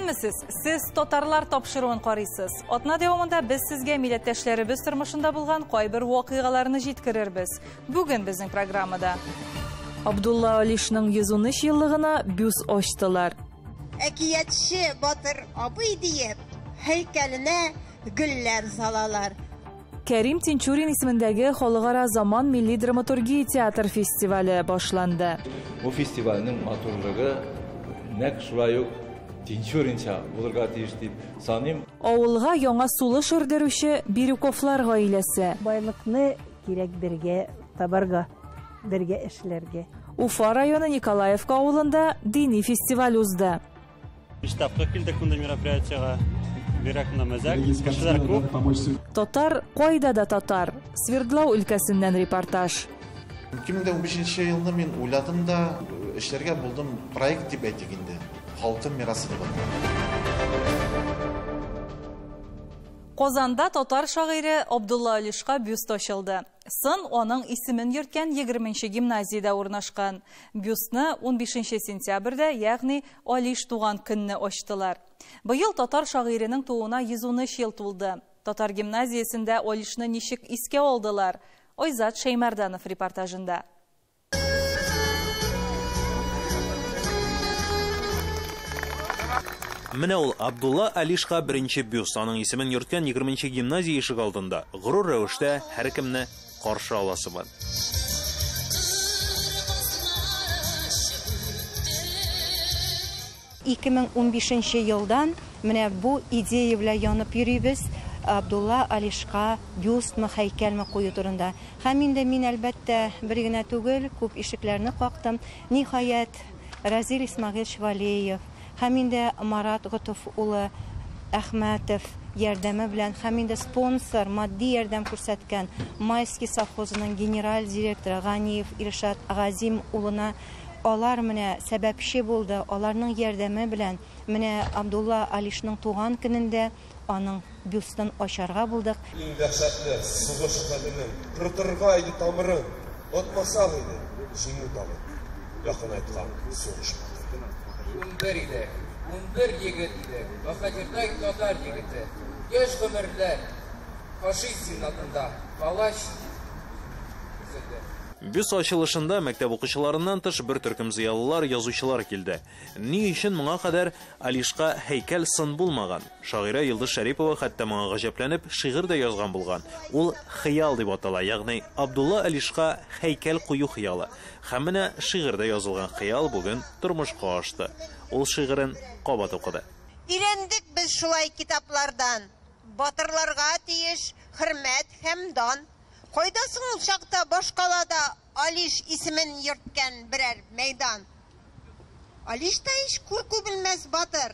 Исәнмесез, сез татарлар тапшыруын карыйсыз. Атна дәвамында без сезгә милләттәшләребез тормышында булган кайбер вакыйгаларны җиткерербез. Бүген безнең программада Абдулла Алишның 113 еллыгына бюст ачтылар. Әкиятче батыр абый диеп, һәйкәленә гөлләр салалар. Кәрим Тинчурин исемендәге Халыкара Заман милли драматургия театр фестивале башланды. Бу фестивальнең матурлыгы нәкъ шулай ук Тинчуринча булырга тиеш дип саныйм. Авылга яңа сулыш өрдерүче Бирюковлар гаиләсе. Байлыкны кирәк бергә табарга, бергә эшләргә. Уфа районы Николаевка авылында дини фестиваль узды. Биш тапкыр килдек монда мероприятиега. Бирәк мәзәк, кешеләр күп. Татар кайда да татар. Свердлау өлкәсеннән репортаж. 2015 елны мин уйладым да, эшләргә булдым, проект дип әйтик инде. Халкым мирасы дип атала. Казанда татар шагыйре Абдулла Алишка бюст ачылды. Сын аның исемен йөрткән 20 гимназиядә урнашкан. Бюстны 15 сентябрьдә, ягъни Алиш туган көнне ачтылар. Быел татар шагыйренең тууына 113 ел тулды. Татар гимназиясендә Алишны ничек искә алдылар? Айзат Шәймәрданов репортажында. Менә ул Абдулла Алишка беренче бюст, аның исемен йөрткән 20 гимназия ишек алдында горур рәвештә һәркемне каршы аласы бар. 2015 елдан менә бу идея белән янып йөрибез. Абдулла Алишка бюстмы, һәйкәлме кую турында. Һәм инде мин әлбәттә бер генә түгел, күп ишекләрне кактым. Ниһаять, Разил Исмагилович Валеев һәм инде Марат Готов улы Әхмәтов ярдәме белән, һәм инде спонсор, матди ярдәм күрсәткән Майский совхозының генераль директоры Ганиев Илшат Газим улына алар менә сәбәпче булды. Аларның ярдәме белән менә Абдулла Алишның туган көнендә аның бюстын ачарга булдык. Иң дәһшәтле сугыш хәленең корытырга иде тамырын, атмасак иде җиңү тагын якынайткан сугыш батыры. 11 идек, 11 егет идек, баһадирдай татар егете. Яшь гомерләр фашист зиннатында палач өзелде. Бюст ачылышында мәктәп укучыларыннан тыш бер төркем зыялылар, язучылар килде. Ни өчен моңа кадәр Алишка һәйкәл сын булмаган? Шагыйрә Йолдыз Шәрипова хәтта моңа гаҗәпләнеп шигырь дә язган булган. Ул хыял дип атала, ягъни Абдулла Алишка һәйкәл кую хыялы. Һәм менә шигырьдә язылган хыял бүген тормышка ашты. Ул шигырен кабат укыды. Өйрәндек без шулай китаплардан. Батырларга тиеш хөрмәт һәм дан. Кайда соң ул чакта башкалада Алиш исемен йөрткән берәр мәйдан? Алиш та һич курку белмәс батыр.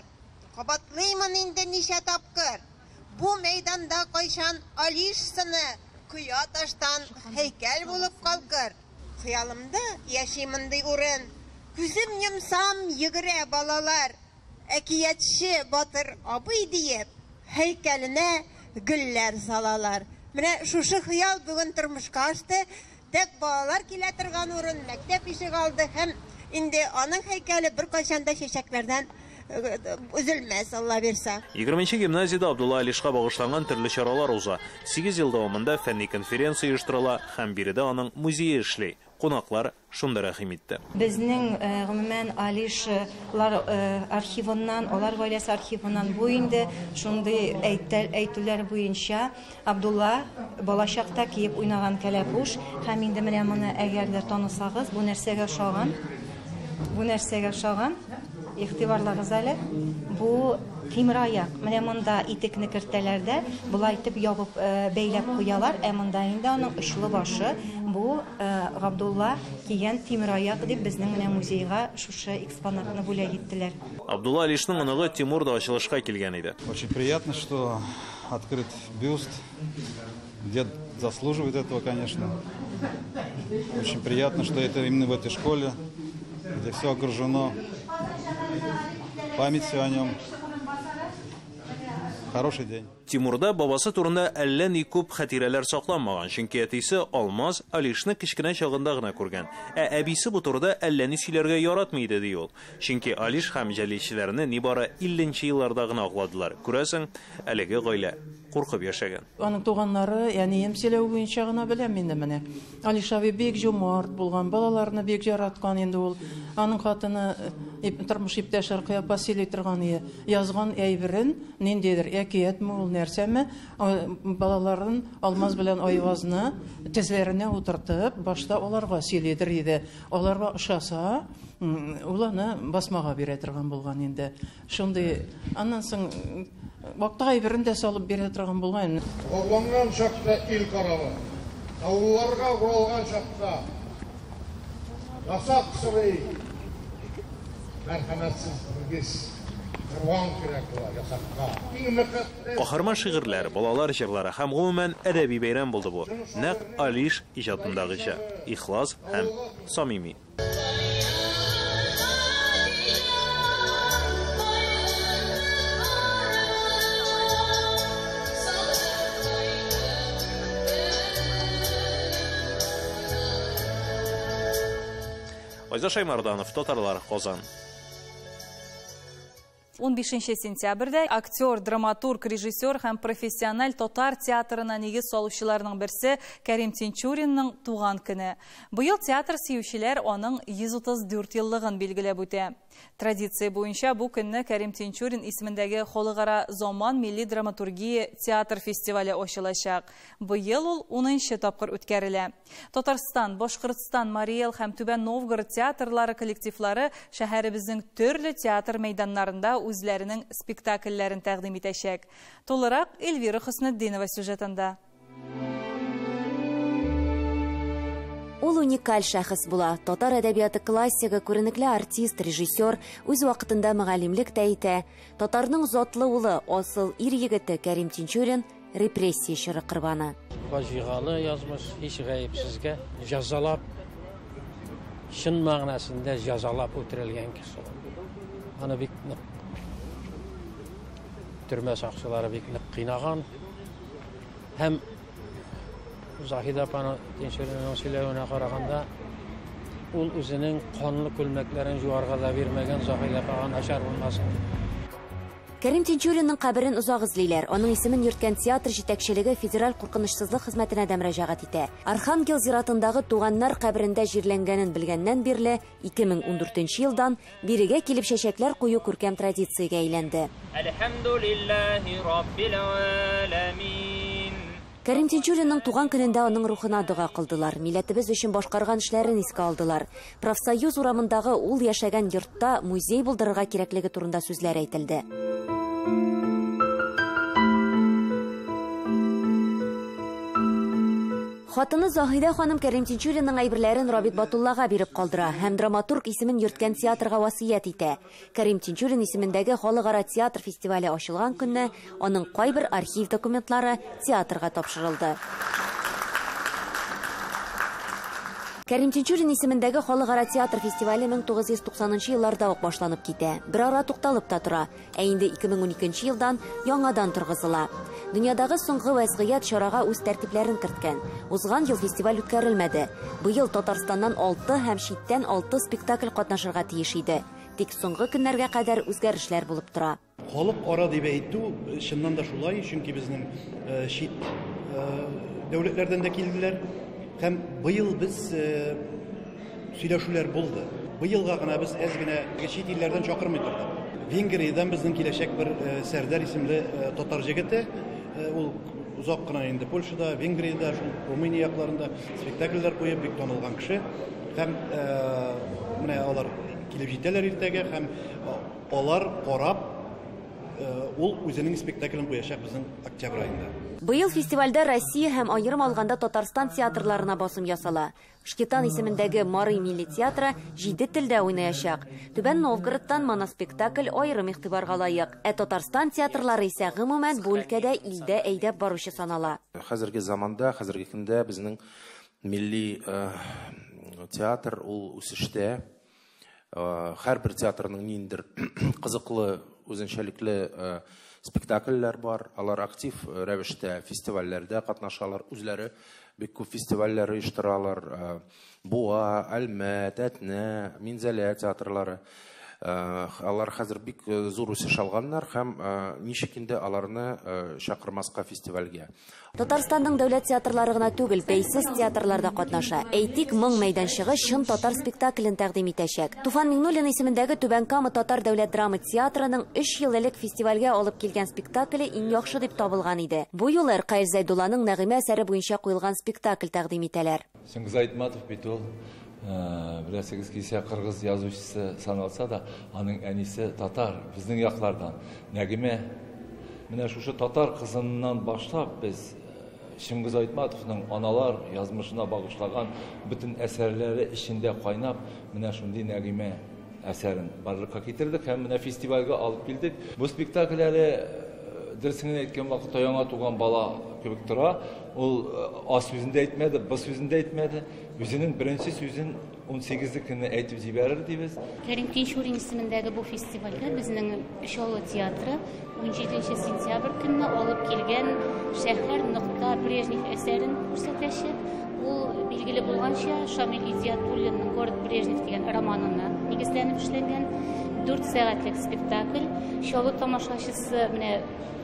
Кабатлыймын инде ничә тапкыр. Бу мәйданда кайчан Алиш сыны кыя таштан һәйкәл булып калкыр. Хыялымда яши мондый урын. Күзем йомсам йөгерә балалар. Әкиятче батыр абый диеп, һәйкәленә гөлләр салалар. Менә шушы хыял бүген тормышка ашты. Тек балалар килә торган урын, мәктәп ишек алды һәм инде аның һәйкәле беркайчан да чәчәкләрдән өзелмәс, Алла бирсә. 20 гимназиядә Абдулла Алишка багышланган төрле чаралар уза. 8 ел дәвамында фәнни конференция оештырыла һәм биредә аның музее эшли. Кунаклар шунда рәхим итте. Безнең гомумән Алишлар архивыннан, алар гаиләсе архивыннан бу инде шундый әйтүләр буенча Абдулла балачакта киеп уйнаган кәләпүш һәм инде менә моны әгәр дә танысагыз, бу нәрсәгә ошаган? Бу нәрсәгә ошаган? Игътибарлагыз әле. Бу тимер аяк. Менә монда итекне кертәләр дә, болай итеп ябып бәйләп куялар, ә монда инде аның очлы башы. Бу Габдулла кигән тимер аяк дип безнең менә музейга шушы экспонатны бүләк иттеләр. Абдулла Алишның оныгы Тимур да ачылышка килгән иде. Очень приятно, что открыт бюст. Дед заслуживает этого, конечно. Очень приятно, что это именно в этой школе, где все окружено памятью о нем. Хороший день. Тимурда бабасы турында әллә ни күп хатирәләр сакланмаган, чөнки әтисе Алмаз Алишны кечкенә чагында гына күргән. Ә әбисе бу турыда әллә ни сөйләргә яратмый иде, ди ул. Чөнки Алиш һәм җәлилчеләрне нибары 50 елларда гына акладылар. Күрәсең, әлеге гаилә куркып яшәгән. Аның туганнары, әнием сөйләү буенча гына беләм инде менә. Алиш абый бик җомарт булган, балаларны бик яраткан инде ул. Аның хатыны тормыш иптәше Ркыя апа сөйли торган язган әйберен, ниндидер әкиятме ул, нәрсәме, балаларын Алмаз белән Айвазны тезләренә утыртып, башта аларга сөйлидер иде. Аларга ошаса, ул аны басмага бирә торган булган инде. Шундый, аннан соң вакыт әйберен дә салып бирә торган булган. Горланган чакта ил каравы, авылларга уралган чакта ясак сорый, мәрхәмәтсез үгез. Каһарман шигырьләр, балалар җырлары һәм гомумән әдәби бәйрәм булды бу. Нәкъ Алиш иҗатындагыча, ихлас һәм самими. Айза Шаймарданов, Татарлар, Казан. 15 сентябрьдә актер, драматург, режиссер һәм профессиональ татар театрына нигез салучыларның берсе Кәрим Тинчуринның туган көне. Быел театр сөючеләр аның 134 еллыгын билгеләп үтә. Традиция буенча бу көнне Кәрим Тинчурин исемендәге Халыкара Заман милли драматургия театр фестивале ачылачак. Быел ул 10нчы тапкыр үткәрелә. Татарстан, Башкортстан, Марий Эл һәм Түбән Новгород театрлары коллективлары шәһәребезнең төрле театр мәйданнарында үзләренең спектакльләрен тәкъдим итәчәк. Тулырак Эльвира Хөснетдинова сюжетында. Ул уникаль шәхес була. Татар әдәбияты классигы, күренекле артист, режиссер, үз вакытында мөгаллимлек тә итә. Татарның затлы улы, асыл ир егете Кәрим Тинчурин репрессия чоры корбаны. Фаҗигалы язмыш, һич гаепсезгә җәзалап, чын мәгънәсендә җәзалап үтерелгән кеше. Аны бик нык төрмә сакчылары бик нык кыйнаган. Һәм Заһидә апаның Тинчуринның сөйләвенә караганда, ул үзенең канлы күлмәкләрен юарга да бирмәгән, Заһидә апага начар булмасын. Кәрим Тинчуринның каберен озак эзлиләр. Аның исемен йөрткән театр җитәкчелеге Федераль куркынычсызлык хезмәтенә дә мөрәҗәгать итә. Архангел зиратындагы туганнар каберендә җирләнгәнен белгәннән бирле 2014 елдан бирегә килеп чәчәкләр кую күркәм традициягә әйләнде. Әлхәмдүлилләһи раббил аламин. Кәрим Тинчуринның туган көнендә аның рухына дога кылдылар. Милләтебез өчен башкарган эшләрен искә алдылар. Профсоюз урамындагы ул яшәгән йортта музей булдырырга кирәклеге турында сүзләр әйтелде. Хатыны Заһидә ханым Кәрим Тинчуринның әйберләрен Рабит Батуллага биреп калдыра һәм драматург исемен йөрткән театрга васыять итә. Кәрим Тинчурин исемендәге Халыкара театр фестивале ачылган көнне аның кайбер архив документлары театрга тапшырылды. Кәрим Тинчурин исемендәге Халыкара театр фестивале 1990 елларда ук башланып китә. Бер ара тукталып та тора, ә инде 2012 елдан яңадан торгызыла. Дөньядагы соңгы вәзгыять чарага үз тәртипләрен керткән. Узган ел фестиваль үткәрелмәде. Быел Татарстаннан 6 һәм читтән 6 спектакль катнашырга тиеш иде. Тик соңгы көннәргә кадәр үзгәрешләр булып тора. Халыкара дип әйтү чыннан да шулай, чөнки безнең чит дәүләтләрдән дә килделәр. Һәм быел без сөйләшүләр булды. Быелга гына без әз генә чит илләрдән чакырмый тордык. Венгриядән безнең киләчәк бер Сәрдәр исемле татар җегете, ул озак кына инде Польшада, Венгриядә, шул Румыния якларында спектакльләр куеп бик танылган кеше. Һәм менә алар килеп җитәләр иртәгә һәм алар карап ул үзенең спектаклен куячак безнең октябрь аенда. Быел фестивальдә Россия һәм аерым алганда Татарстан театрларына басым ясала. Шкетан исемендәге Марий милли театры 7 телдә уйнаячак. Түбән Новгородтан моноспектакль аерым игътибарга лаек. Ә Татарстан театрлары исә гомумән бу өлкәдә илдә әйдәп баручы санала. Хәзерге заманда, хәзерге көндә безнең милли театр ул үсештә. Һәрбер театрның ниндидер кызыклы, үзенчәлекле спектакльләр бар. Алар актив рәвештә фестивальләрдә катнашалар, үзләре бик күп фестивальләр оештыралар. Буа, Әлмәт, Әтнә, Минзәлә театрлары. Алар хәзер бик зур үсеш алганнар һәм ничек инде аларны чакырмаска фестивальгә. Татарстанның дәүләт театрлары гына түгел, бәйсез театрлар да катнаша. Әйтик, Моң мәйданчыгы чын татар спектаклен тәкъдим итәчәк. Туфан Миңнуллин исемендәге Түбән Кама татар дәүләт драма театрының 3 ел элек фестивальгә алып килгән спектакле иң яхшы дип табылган иде. Бу юлы Ркаил Зәйдулланың Нәгыймә әсәре буенча куелган спектакль тәкъдим итәләр. Чингиз Айтматов бит ул, беләсегез килсә, кыргыз язучысы саналса да, аның әнисе татар, безнең яклардан. Нәгыймә, менә шушы татар кызыннан башлап без Чингиз Айтматовның аналар язмышына багышлаган бөтен әсәрләре эчендә кайнап, менә шундый Нәгыймә әсәрен барлыкка китердек һәм менә фестивальгә алып килдек. Бу спектакль әле дөресен әйткән вакытта яңа туган бала кебек тора. Ул А сүзен дә әйтмәде, Б сүзен дә әйтмәде. Үзенең беренче сүзен 18 көнне әйтеп җибәрер дибез. Кәрим Тинчурин исемендәге бу фестивальгә безнең Чаллы театры 17 сентябрь көнне алып килгән Шәһәр нокта Брежнев әсәрен күрсәтәчәк. Ул билгеле булганча Шамил Идиатуллинның Город Брежнев дигән романына нигезләнеп эшләнгән 4 сәгатьлек спектакль. Чаллы тамашачысы менә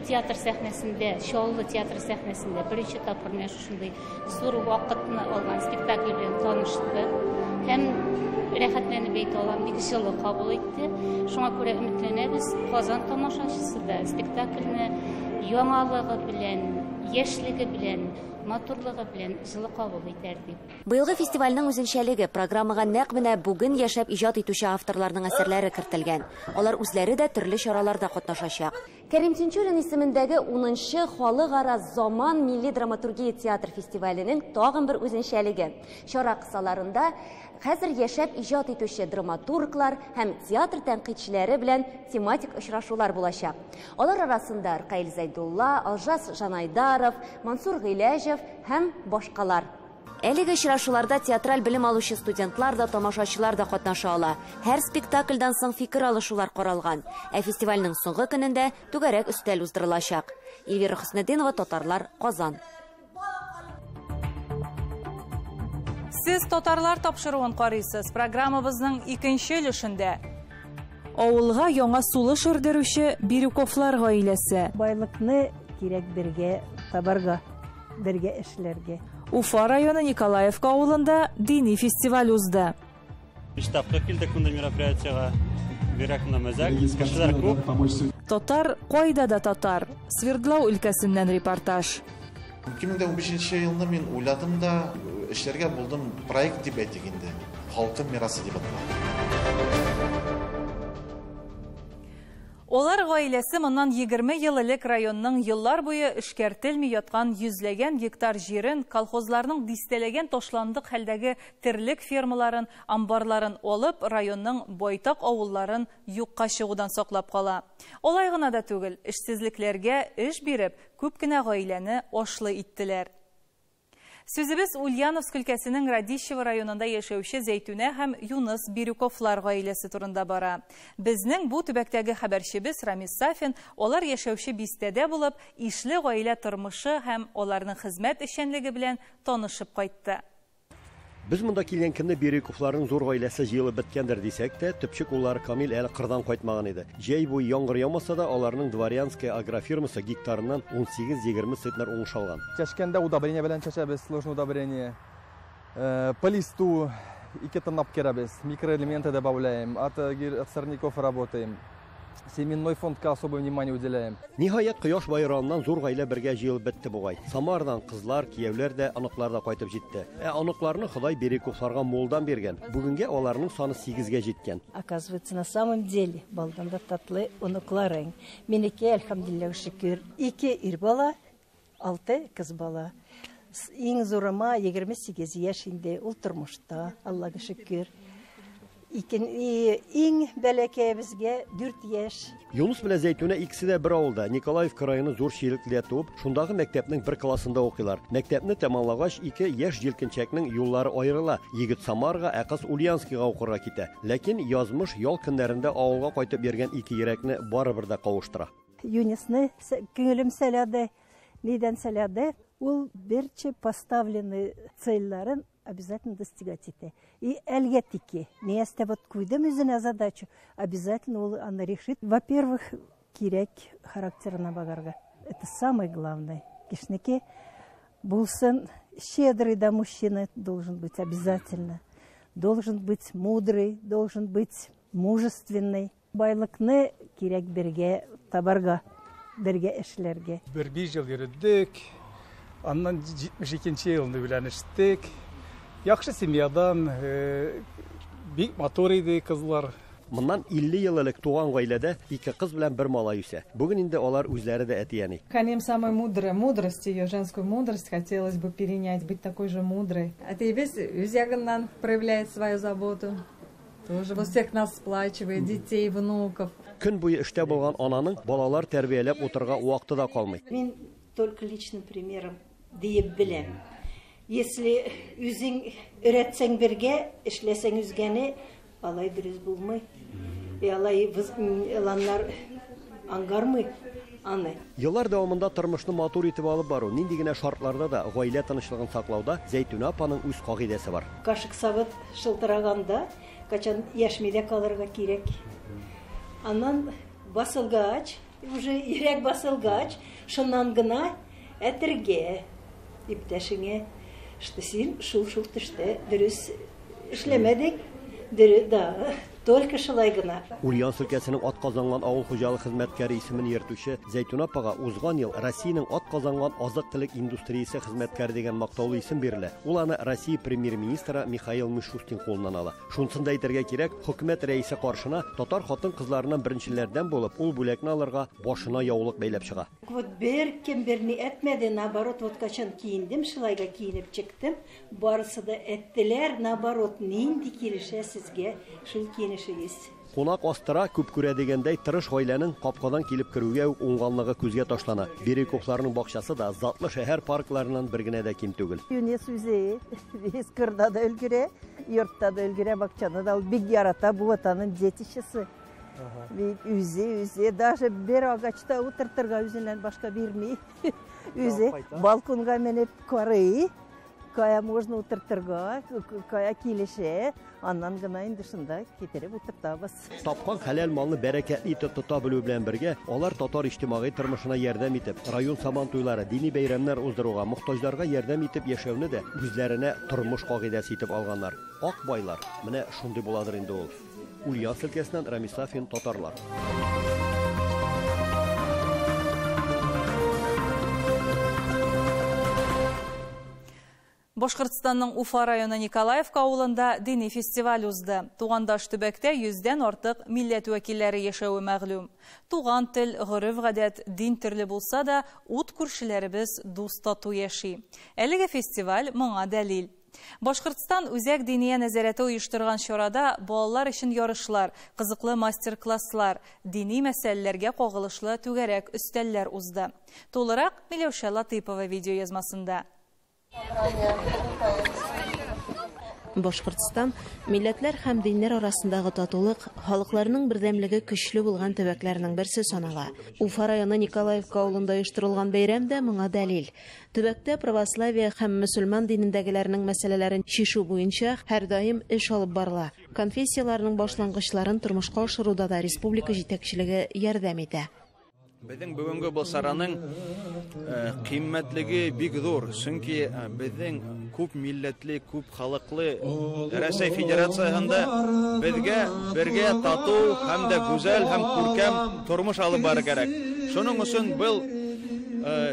театр сәхнәсендә, Чаллы театр сәхнәсендә беренче тапкыр менә шушындый зур вакытны алган спектакль белән танышты һәм рәхәтләнеп әйтә алам, бик җылы кабул итте. Шуңа күрә өметләнәбез, Казан тамашачысы да спектакльне яңалыгы белән, яшьлеге белән, матурлыгы белән җылы кабул итәр дип. Быелгы фестивальнең үзенчәлеге программага нәкъ менә бүген яшәп иҗат итүче авторларның әсәрләре кертелгән. Алар үзләре дә төрле чараларда катнашачак. Кәрим Тинчурин исемендәге 10нчы халыкара заман милли драматургия театр фестиваленең тагын бер үзенчәлеге. Чара кысаларында хәзер яшәп иҗат итүче драматурглар һәм театр тәнкыйтьчеләре белән тематик очрашулар булачак. Алар арасында Ркаил Зәйдулла, Алжас Жанайдаров, Мансур Гыйләҗев һәм башкалар. Әлеге очрашуларда театраль белем алучы студентлар да, тамашачылар да катнаша ала. Һәр спектакльдан соң фикер алышулар каралган. Ә фестивальнең соңгы көнендә түгәрәк өстәл уздырылачак. Эльвира Хөснетдинова, Татарлар, Казан. Сез Татарлар тапшыруын карыйсыз. Программабызның икенче өлешендә авылга яңа сулыш өрдерүче Бирюковлар гаиләсе. Байлыкны кирәк бергә табарга, бергә эшләргә. Уфа районы Николаевка авылында дини фестиваль узды. Биш тапкыр килдек монда мероприятиега. Бирәк мәзәк, кешеләр күп. Татар кайда да татар. Свердлау өлкәсеннән репортаж. 2015 елны мин уйладым да, эшләргә булдым, проект дип әйтик инде. Халкым мирасы дип атала. Олар гаиләсе моннан 20 ел элек районның еллар буе эшкәртелми яткан йөзләгән гектар җирен, колхозларның дистәләгән ташландык хәлдәге терлек фермаларын, амбарларын алып, районның байтак авылларын юкка чыгудан саклап кала. Алай гына да түгел, эшсезлекләргә эш биреп, күп кенә гаиләне ашлы иттеләр. Сүзебез Ульяновск өлкәсенең Радищево районында яшәүче Зәйтүнә һәм Юныс Бирюковлар гаиләсе турында бара. Безнең бу төбәктәге хәбәрчебез Рамис Сафин алар яшәүче бистәдә булып, ишле гаилә тормышы һәм аларның хезмәт эшчәнлеге белән танышып кайтты. Без монда килгән көнне Бирюковларның зур гаиләсе җыелып беткәндер дисәк тә, төпчек уллары Камил әле кырдан кайтмаган иде. Җәй буе яңгыр яумаса да, аларның Дворянская агрофирмасы гектарыннан 18-20 центнер уңыш алган. Чәчкәндә удобрение белән чәчәбез, сложное удобрение. По листу 2 тонна керәбез, микроэлементы добавляем, от сорняков работаем. Семенной фондка особое внимание уделяем. Ниһаять, кояш байрагыннан зур гаилә бергә җыелып бетте бугай. Самардан кызлар, кияүләр дә, оныклар да кайтып җитте. Ә оныкларны Ходай Бирюковларга мулдан биргән. Бүгенгә аларның саны 8-гә җиткән. Оказывается, на самом деле балдан да татлы оныкларың. Минеке, әлхәмдүлилләһ, шөкер, 2 ир бала, 6 кыз бала. Иң зурыма 28 яшь инде, ул тормышта, Аллага шөкер. Иң бәләкәебезгә 4 яшь. Юныс белән Зәйтүнә икесе дә бер авылда, Николаевка районы Зур Чирекледә туып, шундагы мәктәпнең бер классында укыйлар. Мәктәпне тәмамлагач, 2 яшь җилкенчәкнең юллары аерыла. Егет Самарга, ә кыз Ульяновскига укырга китә. Ләкин язмыш ял көннәрендә авылга кайтып йөргән 2 йөрәкне барыбер дә кавыштыра. Юнисны күңелем сәләде, нидән сәләде? Ул берче поставленный цельләрен обязательно достигать итә. И әлгә-тики, ниястә вот куйдым үзенә задачу, обязательно ул аны решит. Во-первых, кирәк характерына багарга. Это самое главное. Кешнеке булсын, щедрый, да, мужчина должен быть обязательно. Должен быть мудрый, должен быть мужественный. Байлыкны кирәк бергә табарга, бергә эшләргә. Бер 5 ел йөрдек, аннан 72 елны өйләнештек. Яхшы семьядан, бик матур иде кызлар. Моннан 50 ел элек туган гаиләдә ике кыз белән бер малай үсә. Бүген инде алар үзләре дә әти-әни. Ханим самая мудрая, мудрость ее, женскую мудрость хотелось бы перенять, быть такой же мудрой. Әтиебез үз ягыннан проявляет свою заботу. Тоже вот всех нас сплачивает, детей, внуков. Көн буе эштә булган ананың балалар тәрбияләп утырырга вакыты да калмый. Мин только личным примером диеп беләм. Если үзең өйрәтсәң бергә, эшләсәң үзгәне, алай дөрес булмый. И алай ыланнар аңгармый аны. Еллар дәвамында тормышны матур итеп алып бару, нинди генә шартларда да гаилә тынычлыгын саклауда Зәйтүнә апаның үз кагыйдәсе бар. Кашык савыт шылтыраганда, качан яшьми дә калырга кирәк. Аннан басылгач, уже йөрәк басылгач, шуннан гына әтергә иптәшеңә, что син шул-шул төштә дөрес эшләмәдең, дөрес, да, только шулай гына. Ульяновск өлкәсенең атказанган авыл хуҗалык хезмәткәре исемен йөртүче Зәйтүнә апага узган ел Россиянең атказанган азык-төлек индустриясе хезмәткәре дигән мактаулы исем бирелә. Ул аны Россия премьер-министры Михаил Мишустин кулыннан ала. Шунысын да әйтергә кирәк, хөкүмәт рәисе каршына татар хатын-кызларыннан беренчеләрдән булып, ул бүләкне алырга башына яулык бәйләп чыга. Вот бер кем берни әйтмәде, наоборот, вот качан киендем, шулайга киенеп чыктым, барысы да әйттеләр, наоборот, нинди килешә сезгә шул киенешегез. Кунак астыра, күп күрә дигәндәй, тырыш гаиләнең капкадан килеп керүгә үк уңганлыгы күзгә ташлана. Бирековларның бакчасы да затлы шәһәр паркларыннан бер генә дә ким түгел. Юнес үзе вес кырда да өлгерә, йортта да өлгерә, бакчаны да ул бик ярата, бу ватанның детищесе. Бик үзе, үзе, даже бер агачта утыртырга үзеннән башка бирми. Үзе балконга менеп карый, кая можно утыртырга, кая килешә, аннан гына инде шунда китереп утыртабыз. Тапкан хәләл малны бәрәкәтле итеп тота белү белән бергә, алар татар иҗтимагый тормышына ярдәм итеп, район сабан туйлары, дини бәйрәмнәр уздыруга, мохтаҗларга ярдәм итеп яшәүне дә үзләренә тормыш кагыйдәсе итеп алганнар. Ак байлар менә шундый буладыр инде ул. Ульяновск өлкәсеннән Рамис Сафин, Татарлар. Башкортстанның Уфа районы Николаевка авылында дини фестиваль узды. Тугандаш төбәктә 100-дән артык милләт вәкилләре яшәве мәгълүм. Туган тел, гореф-гадәт, дин төрле булса да, ут күршеләребез дус тату яши. Әлеге фестиваль моңа дәлил. Башкортстан Үзәк диния нәзарәте оештырган чарада балалар өчен ярышлар, кызыклы мастер-класслар, дини мәсьәләләргә кагылышлы түгәрәк өстәлләр узды. Тулырак Миләүшә Латыйпова видео язмасында. Башкортстан милләтләр һәм диннәр арасындагы татулык, халыкларның бердәмлеге көчле булган төбәкләрнең берсе санала. Уфа районы Николаевка авылында оештырылган бәйрәм дә моңа дәлил. Төбәктә православие һәм мөселман динендәгеләрнең мәсьәләләрен чишү буенча һәрдаим эш алып барыла. Конфессияләрнең башлангычларын тормышка ашыруда да республика җитәкчелеге ярдәм итә. Безнең бүгенге был сараның кыйммәтлеге бик зур, чөнки безнең күп милләтле, күп халыклы Рәсәй Федерацияһында безгә бергә тату һәм дә гүзәл һәм күркәм тормыш алып барыр кирәк. Шуның өчен был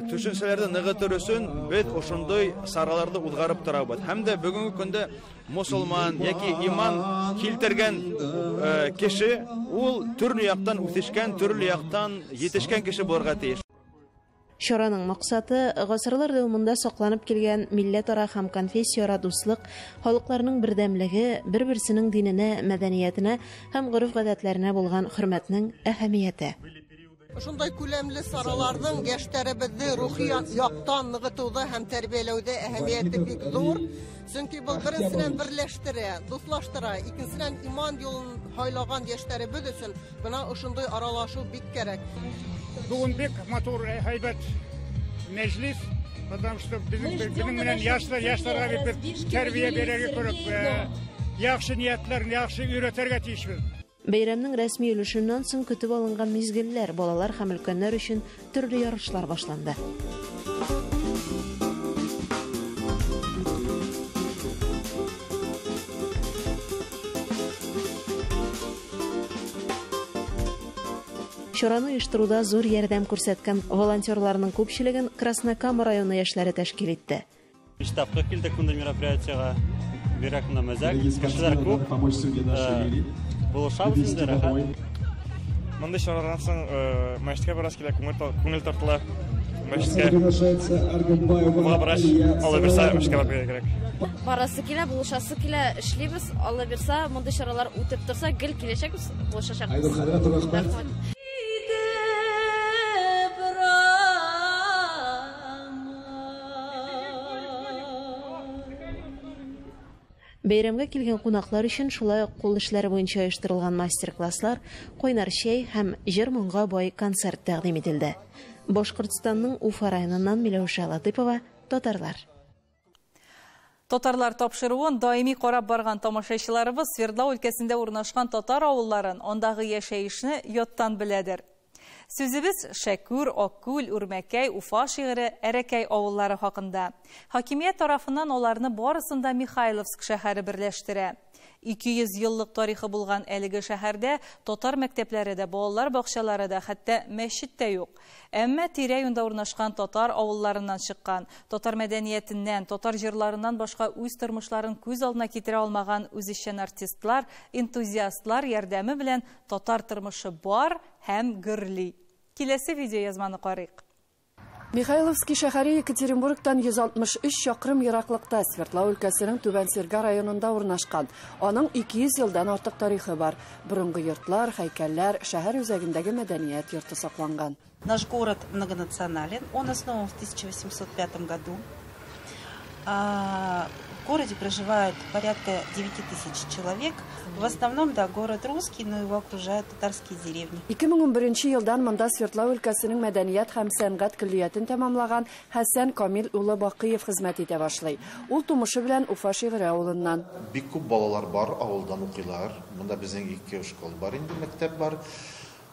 төшенчәләрне ныгытыр өчен без ошондой сараларны узгарып торабыз. Һәм дә бүгенге көндә мусульман яки иман килтергән кеше ул төрле яктан үсешкән, төрле яктан җитешкән кеше булырга тиеш. Чараның максаты гасырлар дәвамында сакланып килгән милләтара һәм конфессияара дуслык, халыкларның бердәмлеге, бер-берсенең диненә, мәдәниятенә һәм гореф-гадәтләренә булган хөрмәтнең әһәмияте. Шундай күләмле сараларның яшьләребезне рухи яктан ныгытуда һәм тәрбияләүдә әһәмияте бик зур. Чөнки был беренсеннән берләштерә, дуслаштыра, икенсеннән иман юлын һайлаган яшьләребез өчен бына ошондай аралашу бик кирәк. Бүген бик матур, һәйбәт мәҗлис, потому что безнең белән яшьләр, яшьләргә бит бер тәрбия бирергә кирәк, яхшы ниятләрне яхшы өйрәтергә тиешбез. Бәйрәмнең рәсми өлешеннән соң көтеп алынган мизгелләр, балалар һәм өлкәннәр өчен төрле ярышлар башланды. Чараны оештыруда зур ярдәм күрсәткән волонтерларның күпчелеген Краснокама районы яшьләре тәшкил итте. Өч тапкыр килдек монда мероприятиегә. Бирәк менә мәзәк, кешеләр күп. Булышабыз инде, рәхәт. Мондый чаралардан соң мәчеткә барасы килә, күңел тартыла. Мәчеткә. Буга барач, Алла бирсә, мәчеткә барып килергә кирәк. Барасы килә, булышасы килә, эшлибез. Алла бирсә, мондый чаралар үтеп торса, гел киләчәкбез, булышачакбыз. Рәхмәт. Бәйрәмгә килгән кунаклар өчен шулай ук кул эшләре буенча оештырылган мастер-класслар, кайнар чәй һәм җыр-моңга бай концерт тәкъдим ителде. Башкортстанның Уфа районыннан Миләүшә Латыпова, Татарлар. Татарлар тапшыруын даими карап барган тамашачыларыбыз Свердлау өлкәсендә урнашкан татар авылларын, андагы яшәешне яттан беләдер. Сүзебез Шәкүр, Аккүл, Үрмәкәй, Уфа шигыре, Әрәкәй авыллары хакында. Хакимият тарафыннан аларны барысын да Михайловск шәһәре берләштерә. 200 еллык тарихы булган әлеге шәһәрдә татар мәктәпләре дә, балалар бакчалары да, хәтта мәчет тә юк. Әмма тирә-юньдә урнашкан татар авылларыннан чыккан, татар мәдәниятеннән, татар җырларыннан башка үз тормышларын күз алдына китерә алмаган үзешчән артистлар, энтузиастлар ярдәме белән татар тормышы бар һәм гөрли. Киләсе видеоязманы карыйк. Михайловский шәһәре Екатеринбургтан 163 чакрым ераклыкта Свердлау өлкәсенең Түбән Серга районында урнашкан. Аның 200 елдан артык тарихы бар. Борынгы йортлар, һәйкәлләр, шәһәр үзәгендәге мәдәният йорты сакланган. Наш город многонационален. Он основан в 1805 году. В городе проживает порядка 9000 человек. В основном, да, город русский, но его окружают татарские деревни. 2011 елдан монда Свердлау өлкәсенең мәдәният һәм сәнгать көллиятен тәмамлаган Хәсән Камил улы Бакыев хезмәт итә башлый. Ул тумышы белән Уфа шигыре авылыннан. Бик күп балалар бар, авылдан укыйлар. Монда безнең ике школ бар инде, мәктәп бар.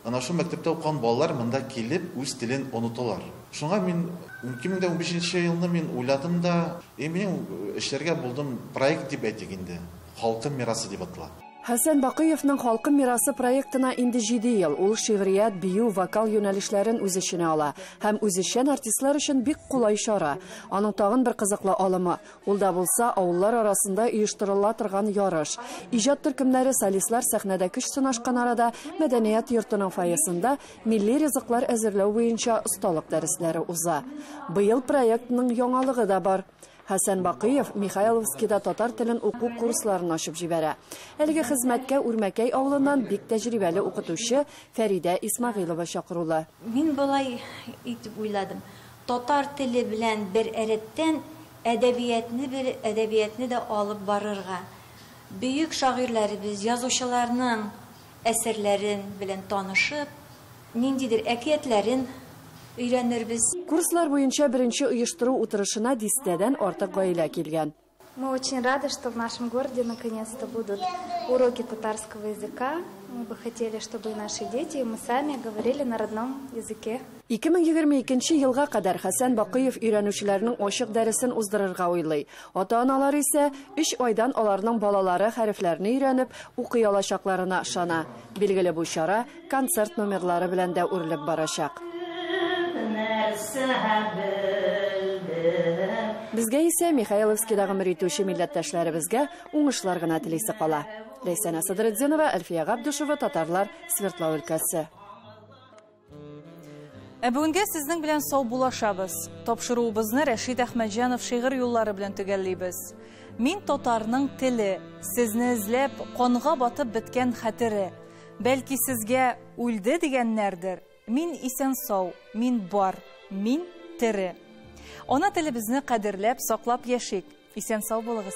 Ана шул мәктәптә укыган балалар монда килеп үз телен оныталар. Шуңа мин 2015 елны мин уйладым да, мин эшләргә булдым проект дип әйтик инде. Халкым мирасы дип атала. Хәсән Бакыевның Халкым мирасы проектына инде 7 ел. Ул шигърият, бию, вокал юнәлешләрен үз эченә ала һәм үзешчән артистлар өчен бик кулай чара. Аның тагын бер кызыклы алымы. Ул да булса авыллар арасында оештырыла торган ярыш. Иҗат төркемнәре, солистлар сәхнәдә көч сынашкан арада мәдәният йортының фойесында милли ризыклар әзерләү буенча осталык дәресләре уза. Быел проектның яңалыгы да бар. Хәсән Бакыев Михайловскида татар телен уку курсларын ачып җибәрә. Әлеге хезмәткә Үрмәкәй авылыннан бик тәҗрибәле укытучы Фәридә Исмәгыйлова чакырулы. Мин болай итеп уйладым. Татар теле белән бер рәттән әдәбиятны да алып барырга. Бөек шагыйрьләребез, язучыларның әсәрләрен белән танышып, ниндидер әкиятләрен өйрәнербез. Курслар буенча беренче оештыру утырышына дистәдән артык гаилә килгән. Мы очень рады, что в нашем городе наконец-то будут уроки татарского языка. Мы бы хотели, чтобы и наши дети, и мы сами говорили на родном языке. 2022 елга кадәр Хәсән Бакыев өйрәнүчеләрнең ачык дәресен уздырырга уйлый. Ата-аналар исә 3 айдан аларның балалары хәрефләрне өйрәнеп укый алачакларына ышана. Билгеле бу чара концерт номерлары белән дә үрелеп барачак. Безгә исә Михайловскида гомер итүче милләттәшләребезгә уңышлар гына телисе кала. Ләйсәнә Садретдинова, Әлфия Габдушева, Татарлар, Свердлау өлкәсе. Ә бүгенгә сезнең белән саубуллашабыз. Тапшыруыбызны Рәшит Әхмәтҗанов шигырь юллары белән төгәллибез. Мин татарның теле, сезне эзләп канга батып беткән хәтере. Бәлки сезгә үлде дигәннәрдер. Мин исән сау, мин бар, мин тере. Ана телебезне кадерләп, саклап яшик. Исән сау булыгыз.